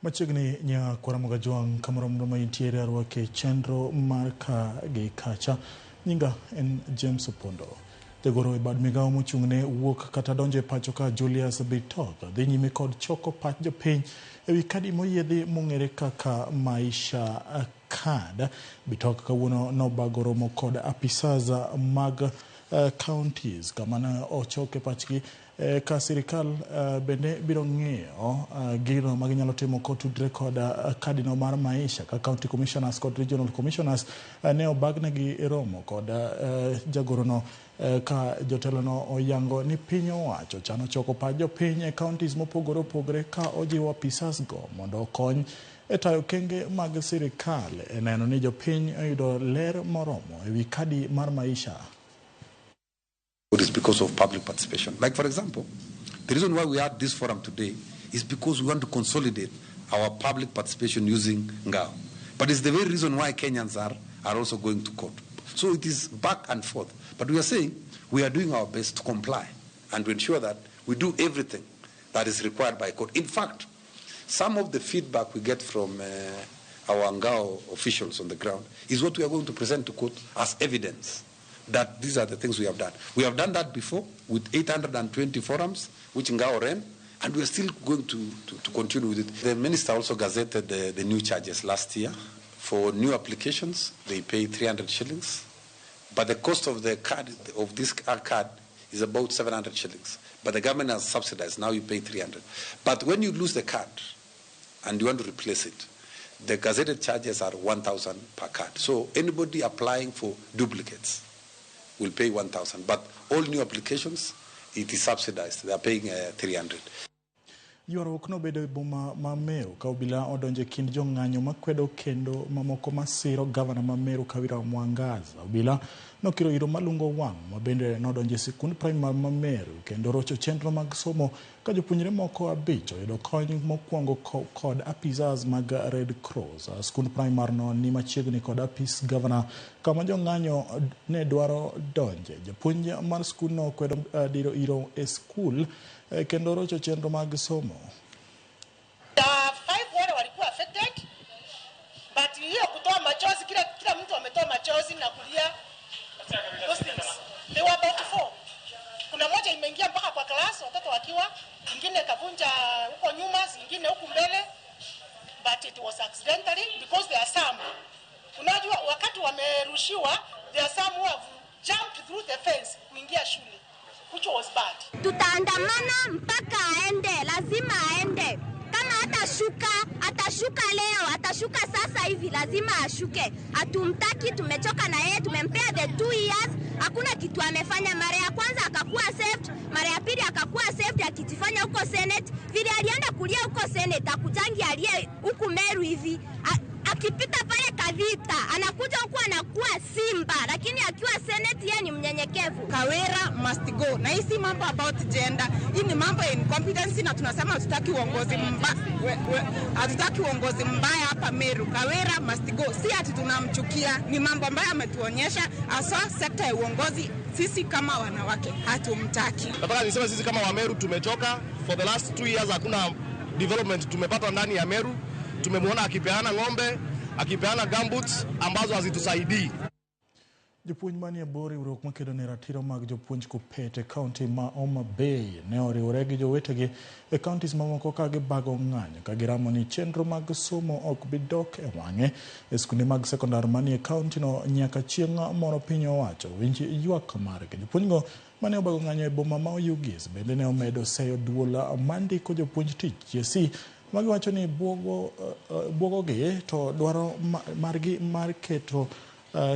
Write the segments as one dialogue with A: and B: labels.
A: Machiegni nyakwara Mogajwang' kamoro amora ma intiere arwake chenro mar ka gi kacha. Nyinga en James Opondo. Jagoro e bad migawo mochung' ne wuok kata donjo e pacho ka Julius Bitok dhi nyime kod choko pach jopiny ewi kadi moyiedhi mong'ere kaka Maisha Card. Bitok kawuono nobago romo kod apisas mag counties kama ne ochoke pachgi ka sirikal bende biro ng'iyo gino ma ginyalo timo kotudre kod kadino mar Maisha ka county commissioners kod regional commissioners ne obagnegi romo kod jagorono ka jotelono oyango ni piny owacho chano choko pach jopiny e counties mopogore opogore ka ojiwo apisas go mondo okony e tayo kenge mag sirikal e neno ni jopiny oyudo ler moromo ewi kadi mar Maisha.
B: It is because of public participation. Like, for example, the reason why we had this forum today is because we want to consolidate our public participation using NGAO. But it's the very reason why Kenyans are also going to court. So it is back and forth. But we are saying we are doing our best to comply and to ensure that we do everything that is required by court. In fact, some of the feedback we get from our NGAO officials on the ground is what we are going to present to court as evidence that these are the things we have done. We have done that before with 820 forums, which NGAO ran, and we are still going to continue with it. The minister also gazetted the new charges last year. For new applications, they pay 300 shillings, but the cost of the card, of this card, is about 700 shillings. But the government has subsidized, now you pay 300. But when you lose the card and you want to replace it, the gazetted charges are 1,000 per card. So anybody applying for duplicates will pay 1,000. But all new applications, it is subsidized. They are paying 300.
A: Ywaruok nobedo e boma ma Meru ka obila odonjo e kind jong'anyo makwedo kendo mamoko masiro gavana ma Meru Kawira Mwangaza. Obila nokiro iro malungo wang' ma bende nodonjo e sikund primar ma Meru kendo rocho chenro mag somo ka jopuonjre moko abich oyudo kony mokwongo kod apisas mag Red Cross. Skund primar no ni machiegni kod apis gavana kama jong'anyo ne dwaro donje. Japuonj mar skundno okwedo diro iro e skul kendo rocho chenro mag somo.
C: The five wale walikuwa affected, but hiyo kutoa machozi, kila mtu ametoa machozi na kulia, those things. They were about four. Kuna moja imeingia mpaka kwa class watoto wakiwa, ingine kavunja huko nyuma, zingine huku mbele, but it was accidentally because there are some. Unajua wakati wamerushiwa, there are some who have jumped through the fence kuingia shule, which was bad.
D: Tutaandamana mpaka aende, lazima aende. Kama atashuka, atashuka leo, atashuka sasa hivi, lazima ashuke. Hatumtaki, tumechoka na yeye, tumempea the 2 years, hakuna kitu amefanya. Mara ya kwanza akakuwa saved, mara ya pili akakuwa saved akijifanya huko Senate. Vile alienda kulia huko Senate, akujangi aliye huku Meru hivi. Akipita pale Kavita, anakuja huku anakuwa simba, lakini akiwa Senate yeye ni mnyenyekevu.
E: Kawira must go. Na hii si mambo about gender, hii ni mambo ya incompetency, na tunasema hatutaki uongozi mbaya hapa Meru. Kawira must go. Si ati tunamchukia, ni mambo ambayo ametuonyesha haswa sekta ya uongozi. Sisi kama wanawake hatumtaki.
F: Nataka niseme sisi kama Wameru tumechoka. For the last 2 years hakuna development tumepata ndani ya Meru. Tumemwona akipeana ng'ombe, akipeana gumboots ambazo hazitusaidii.
A: Jopuonj manie bwo riwruok makedo ne ratiro mag jopuonj KUPPET e kaunti ma Homa Bay ne oriwore gi jowetegi e kauntis mamoko ka gibago ng'anyo ka giramo ni chenro mag somo ok bi dok e wang'e e skunde mag sekondar manie kauntino nyaka chieng' moro piny owacho winj ywak margi. Jopuonjgo mane obago ng'anyo e boma ma Oyugis bende ne omedo seyo duol mandiko jopuonj tich TSC magiwacho ni buogogi to dwaro margi mar keto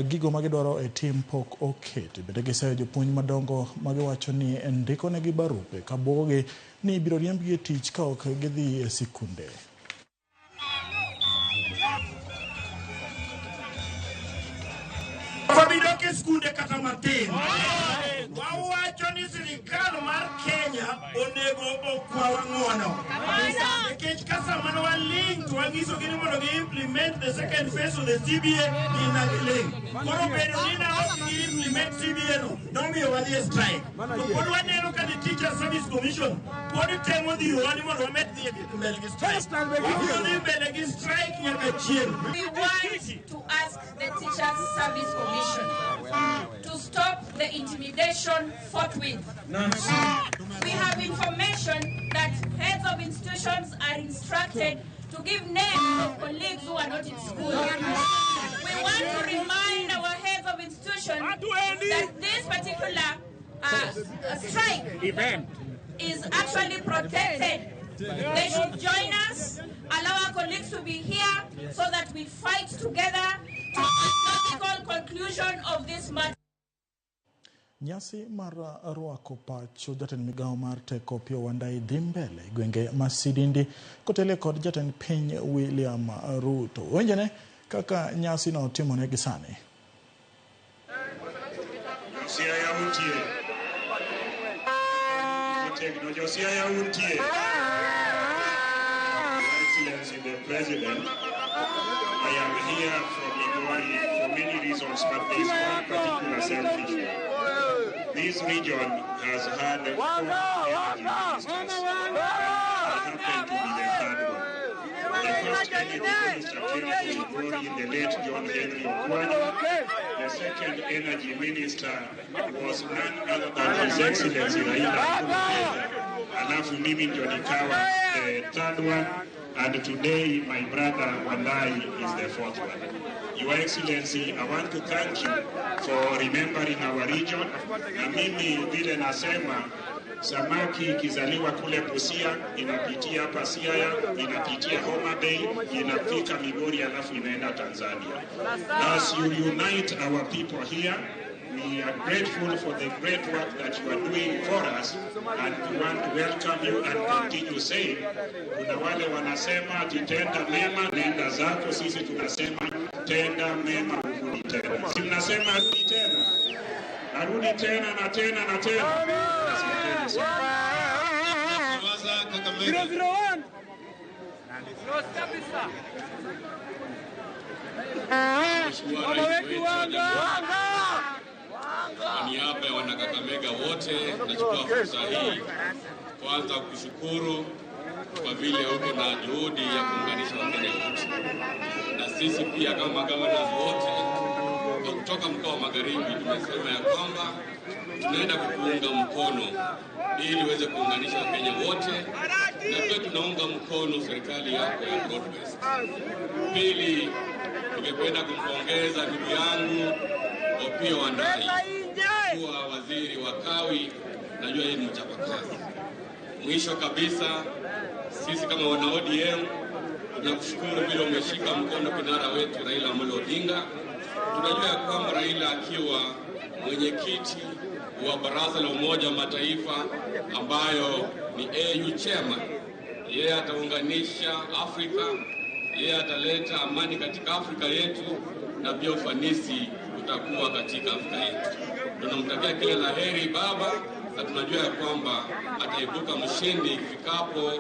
A: gigo magidwaro e tim pok oketi. Bende giseyo jopuonj madongo magiwacho ni ndikonegi barupe ka buogogi ni ibiro riembgi e tich ka ok gidhi e sikunde.
G: Wabidok e skunde kata matin. Wawacho ni sirikal mar Kenya onego okwawa ng'uono. Nikech ka sama ne waling' to wanyisogi ni mondo gi implement the second phase of the CBA, gin na giling'. Koro bedo ni ne ok gi implement CBA no, nomiyo wadhi e strike. To pod waneno ka the Teacher Service Commission pod temo dhirowa ni mondo wamed dhi mbele gi strike. Wabiro dhi mbele gi strike nyaka chieng'.
H: We want to ask the Teachers Service Commission to stop the intimidation forthwith. We have information that heads of institutions are instructed to give names of colleagues who are not in school. We want to remind our heads of institutions that this particular strike
I: event
H: is actually protected. They should join us, allow our colleagues to be here so that we fight together to a logical conclusion of this matter.
A: Nyasi mar rwako pacho jatend migawo mar teko Opiyo Wandayi dhi mbele gwenge ma Sidindi kotele kod jatend piny William Ruto. Winjane kaka nyasi no timore gi sani.
I: Siaya untie. Otegno jo Siaya untie. Excellency the President, I am here from Migori for many reasons, but there is one particular selfish one. This region has had four energy ministers. I happen to be the third one. The first energy minister came to Migori, the late John Henry Okwany. The second energy minister was none other than His Excellency Raila Odinga. Alafu mimi ndio nikawa the third one, and today my brother Wandayi is the fourth one. Your Excellency, I want to thank you for remembering our region. Na mimi vile nasema, samaki ikizaliwa kule Busia inapitia hapa Siaya, inapitia Homa Bay, inafika Migori, alafu inaenda Tanzania. As you unite our people here, we are grateful for the great work that you are doing for us, and we want to welcome you and continue saying, kuna wale wanasema ati tenda mema nenda zako, sisi tunasema tenda mema urudi tena. Si mnasema arudi tena? Arudi tena na tena na tena. Asanteni sana.
J: 001.
K: Mheshimiwa Rais wetu wa Jamhuri, kwa niaba ya wanakakamega wote nachukua fursa hii kwanza kushukuru kwa vile uko na juhudi ya kuunganisha Wakenya wote, na sisi pia kama magavana wote kwa kutoka mkoa wa Magharibi tumesema ya kwamba tunaenda kukuunga mkono ili uweze kuunganisha Wakenya wote, na pia tunaunga mkono serikali yako ya Broad-Based. Pili, ningependa kumpongeza ndugu yangu Opiyo Wandayi kuwa waziri wa kawi. Najua yeye ni mchapakazi. Mwisho kabisa, sisi kama wana ODM tunakushukuru vile umeshika mkono kinara wetu Raila Amolo Odinga. Tunajua ya kwamba Raila akiwa mwenyekiti wa Baraza la Umoja wa Mataifa ambayo ni AU chairman, yeye ataunganisha Afrika, yeye ataleta amani katika Afrika yetu na pia ufanisi utakuwa katika Afrika yetu. Tunamtakia kila la heri baba, na tunajua ya kwamba ataibuka mshindi ifikapo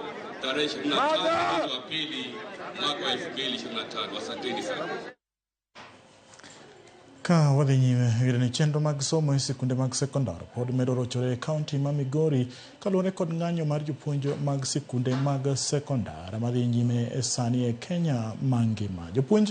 K: tarehe 25 mwezi wa pili mwaka wa 2025. Asanteni sana.
A: Ka wadhi nyime, yudo ni chenro mag somo e sikunde mag sekondar pod medo rochore e kaunti ma Migori kaluwore kod ng'anyo mar jopuonj mag sikunde mag sekondar madhi nyime e sani e Kenya mangima. Jopuonj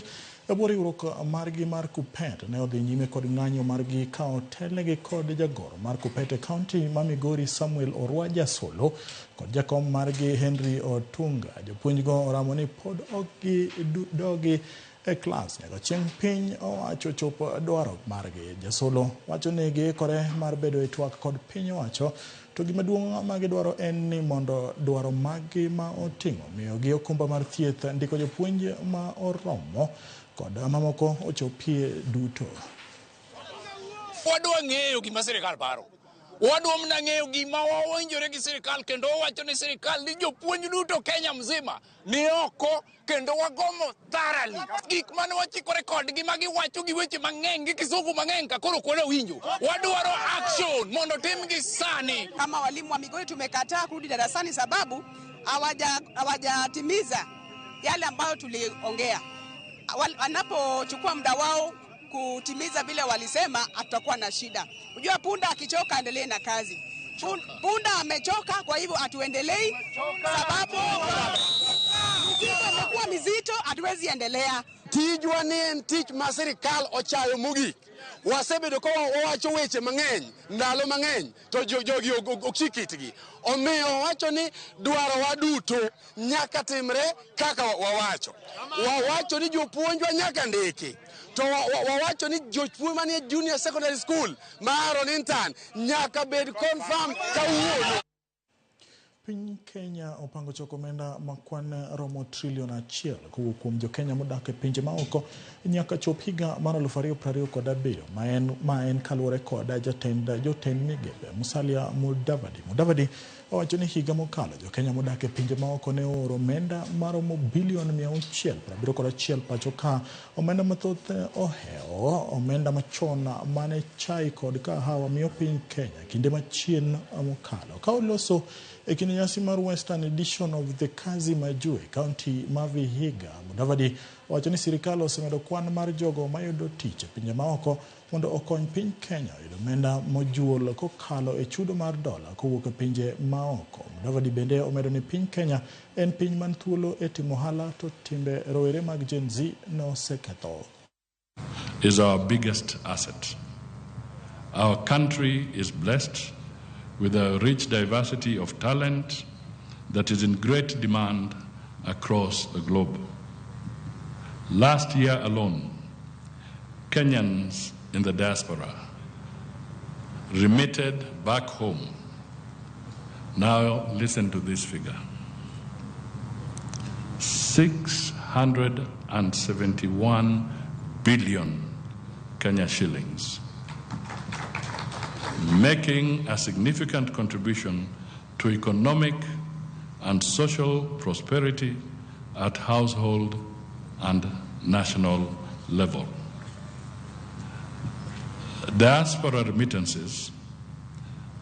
A: e bwo riwruok margi mar KUPPET ne odhi nyime kod ng'anyo margi ka otelnegi kod jagoro mar KUPPET e kaunti ma Migori Samuel Orwa Jasolo kod jakom margi Henry Otunga. Jopuonjgo oramo ni pod ok gidogi e klas nyaka chieng' piny owacho chopo dwaro margi. Jasolo wacho ni giikore mar bedo e twak kod piny owacho, to gima duong' ma gidwaro en ni mondo dwaro maggi ma oting'o miyogi okumba mar thieth, ndiko jopuonj ma oromo kod mamoko ochopie duto.
L: Wadwa ng'eyo gima sirikal paro. Wadwa mana ng'eyo gima wawinjore gi sirikal, kendo wawacho ni sirikal ni jopuonj duto Kenya mzima ni oko, kendo wagomo thoroughly. Gik mane wachikore kodgi ma giwacho gi weche mang'eny gi kisungu mang'eny ka koro ok winjo. Wadwaro action mondo timgi sani.
E: Kama walimu wa Migori tumekataa kurudi darasani sababu hawajatimiza yale ambayo tuliongea. Wanapochukua muda wao kutimiza vile walisema, hatutakuwa na shida. Unajua punda akichoka aendelee na kazi. Punda amechoka, kwa hivyo hatuendelei, sababu mizigo imekuwa mizito, hatuwezi endelea.
J: Tijwa ni en tich ma sirikal ochayo mogik. Wasebedo ka wawacho weche mang'eny ndalo mang'eny to jogi ok chik itgi. Omiyo wawacho ni dwarowa duto nyaka timre kaka wawacho. Wawacho ni jopuonjwa nyaka ndiki. To wawacho ni jopuonj manie junior secondary school ma Aaron Intern nyaka bed confirm kawuono.
A: Piny Kenya opango choko omenda ma kwan romo trilion 1 kowuok kuom jokenya modak e pinje maoko nyaka chop higa mar 2027 ma en kaluwore kod jotend migepe Musalia Mudavadi. Mudavadi owacho ni higa mokalo jokenya modak e pinje maoko ne ooro omenda maromo bilion 671 pacho ka omenda mathoth ohewo omenda machon mane chai kod kahawa miyo piny Kenya kinde machien mokalo. Ka oloso e kinde nyasi mar Western Edition of the Kazi Majuu e kaunti ma Vihiga, Mudavadi owacho ni sirikal osemedo kwan mar jogo mayudo tich e pinje maoko mondo okony piny Kenya yudo omenda mojuol kokalo e chudo mar dola kowuok e pinje maoko. Mudavadi bende omedo ni piny Kenya en piny man thuolo e timo ohala to timbe rowere mag Gen Z noseketho.
M: Is our biggest asset. Our country is blessed with a rich diversity of talent that is in great demand across the globe. Last year alone, Kenyans in the diaspora remitted back home. Now listen to this figure. 671 billion Kenya shillings, making a significant contribution to economic and social prosperity at household and national level. Diaspora remittances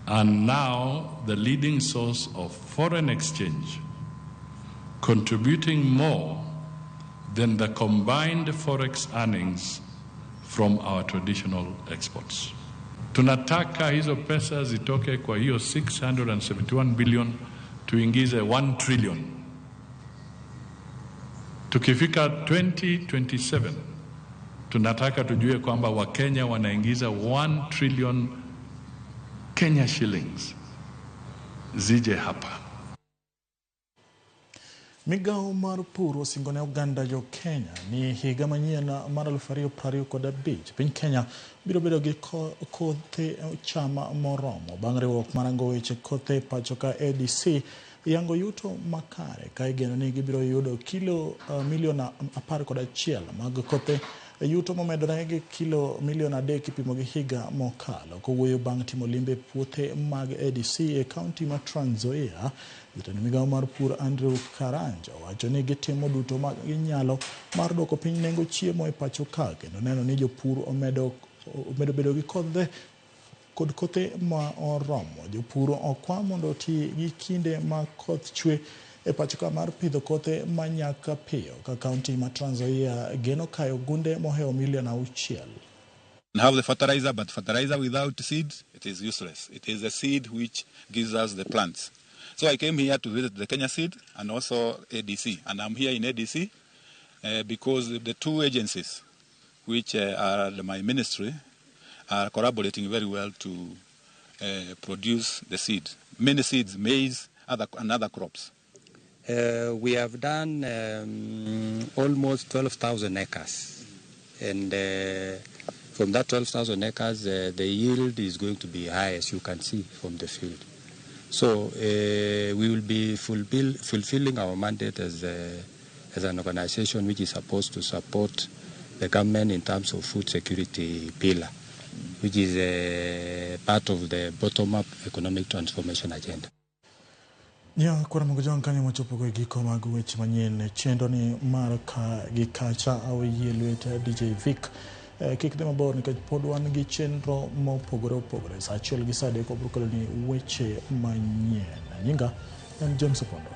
M: are now the leading source of foreign exchange, contributing more than the combined forex earnings from our traditional exports. Tunataka hizo pesa zitoke kwa hiyo 671 billion tuingize 1 trillion. Tukifika 2027 tunataka tujue kwamba Wakenya wanaingiza 1 trillion Kenya shillings zije hapa.
A: Migawo mar pur osingo ne oganda jo Kenya ni higa manyien mar 2025 piny Kenya biro bedo gi kothe cham moromo bang' riwruok mar rango weche kothe pacho ka ADC yango yuto makare ka igeno ni gibiro yudo kilo milion 11 mag kothe, yuto momedore gi kilo milion 3 ipimo gi higa mokalo. Kowuoyo bang' timo limbe puothe mag ADC e kaunti ma Trans Nzoia, jatend migawo mar pur Andrew Karanja owacho ni gitimo duto ma ginyalo mar duoko piny nengo chiemo e pacho ka kendo neno ni jopur omedo bedo gi kothe kod kothe ma oromo. Jopur okwa mondo oti gi kinde ma koth chwe e pacho ka mar pidho kothe manyaka piyo ka kaunti ma Trans Nzoia geno kayo gunde mohewo milion 6.
N: Have the fertilizer, but fertilizer without seeds, it is useless. It is the seed which gives us the plants. So I came here to visit the Kenya Seed and also ADC. And I'm here in ADC because the two agencies, which are my ministry, are collaborating very well to produce the seed. Many seeds, maize, and other crops.
O: We have done almost 12,000 acres. And from that 12,000 acres, the yield is going to be high, as you can see from the field. So we will be fulfilling our mandate as an organization which is supposed to support the government in terms of food security pillar, which is a part of the bottom-up economic transformation agenda.
A: Ya kora mogojong kanyo mochopo go giko mag weche manyien chenro ni mar ka gi kacha aweyie lwet DJ Vic. Kik dhi mabor nikech pod wan gi chenro mopogore opogore. Saa 1 gi saa 3 wabiro keloni weche manyien. Nyinga en James Opondo.